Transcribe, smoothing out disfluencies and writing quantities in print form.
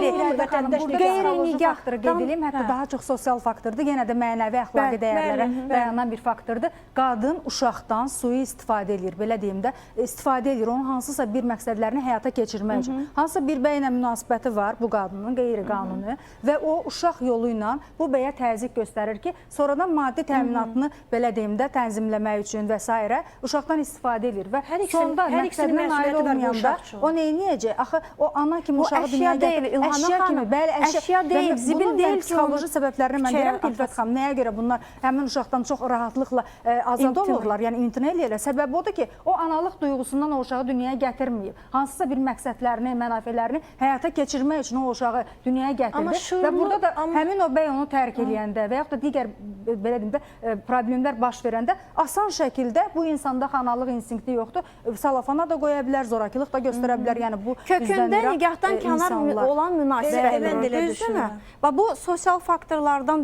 Bəli, Vətəndaş burada qeyri psixoloji nigahdan- faktoru qeyd eləyim, hətta daha çox sosial faktordur, yenə də mənəvi əxlaqi dəyərlərə dayanan bir faktordur. Qadın uşaqdan sui-istifadə eləyir, belə deyim də, istifadə eləyir onun hansısa bir məqsədlərini həyata keçirmək üçün. Hansısa bir bəylə münasibəti var bu qadının qeyri-qanuni və o uşaq yolu ilə bu bəyə təzyiq göstərir ki, sonradan maddi təminatını belə deyim də tənzimləmək üçün və sairə uşaqdan istifadə eləyir və Hər ikisinin- sonda hər ikisinin məqsədinə nail məsuliyyəti var bu olmayanda uşaq üçün. o neyniyəcək? Axı o ana kimi Bu uşağı əşya dünyaya deyil, gətirib- İlham əşya xanım. kimi, bəli, əşya, Əşya deyil, Və zibil bunun deyil mən ki, psixoloji onu səbəblərini mən küçəyə deyirəm ki, Ülfət atasın. xanım, nəyə görə bunlar həmin uşaqdan çox rahatlıqla azad İmtina. olurlar, yəni imtina eləyirlər. Səbəbi odur ki, o analıq duyğusundan o uşağı dünyaya gətirməyib. Hansısa bir məqsədlərini, mənafelərini həyata keçirmək üçün o uşağı dünyaya gətirdi. Amma Və şüurlu- burada da amma- həmin o bəy onu tərk eləyəndə və yaxud da digər belə deyim də problemlər baş verəndə asan şəkildə bu insanda analıq instinkti yoxdur. Salafana da qoya bilər, zorakılıq da göstərə bilər. Yəni bu Kökündə üzləndirən, nigahdan kənar insanlar. olan Elə- münasibət mən də elə düzdürmü? düşünürəm. Və bu sosial faktorlardan